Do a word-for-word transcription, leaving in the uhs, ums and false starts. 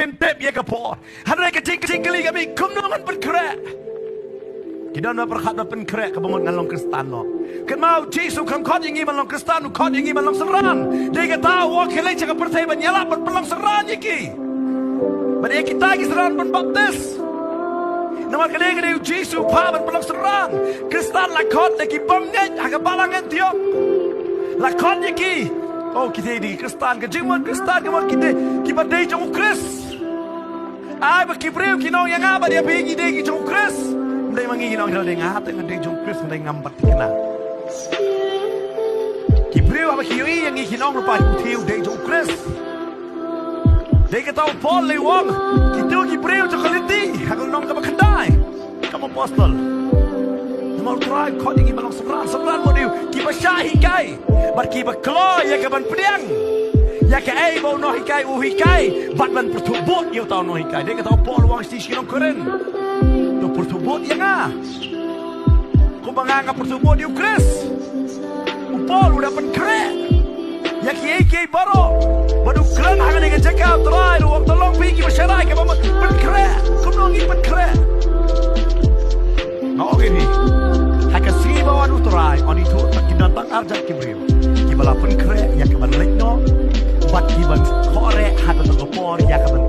Ngim tip ïa ka por. Hynrei ka jingkylli ka mih kumno ngan pynkhreh. Ki don ba pyrkhat ba pynkhreh kaba mut ngan long Khristan noh. Kynmaw, Jisu kam khot ïa ngi ban long Khristan, u khot ïa ngi ban long synran. Dei kata u ong khie leit sha ka pyrthei ban ïalap ban pynlong synran ïa ki. Bad ïa kita ki synran ban baptis. Namar ka dei ka dei u Jisu phah ban pynlong synran. Khristan la khot ïa ki bymngeit ha ka balang Antiok. La khot ïa ki. Oh, ki dei ki Khristan, ka jingmut Khristan ka mut ki dei kiba dei jong u Khrist. Ai ba ki briew ki ong ïa nga bad ïa phi ngi dei ki jong u Khrist. Ym dei ma ngi ngi ong ïa nga te nga dei jong u Khrist, ym dei ngam bad thikna. Ki briew haba ki ïohi ïa ngi ki ong lypa u Thew dei jong u Khrist. Dei kata u Paul lei u ong kito ki briew jong ka lynti ha ka lynnong kaba khyndai. Kam apostol. Namar u Trai u khot ïa ngi ban long synran, synran mut dei kiba shah hikai bad kiba kloi ïa ka ban pdiang ïa kaei ba u nonghikai u hikai bad ban pyrthuh bud ïa uta u nonghikai. Dei kata u Paul u ong sha ki nong Korinth, to pyrthuh bud ïa nga kumba nga nga pyrthuh bud ïa u Khrist. U Paul u da pynkhreh ïa kiei kiei baroh bad u kren hangne ka jaka u Trai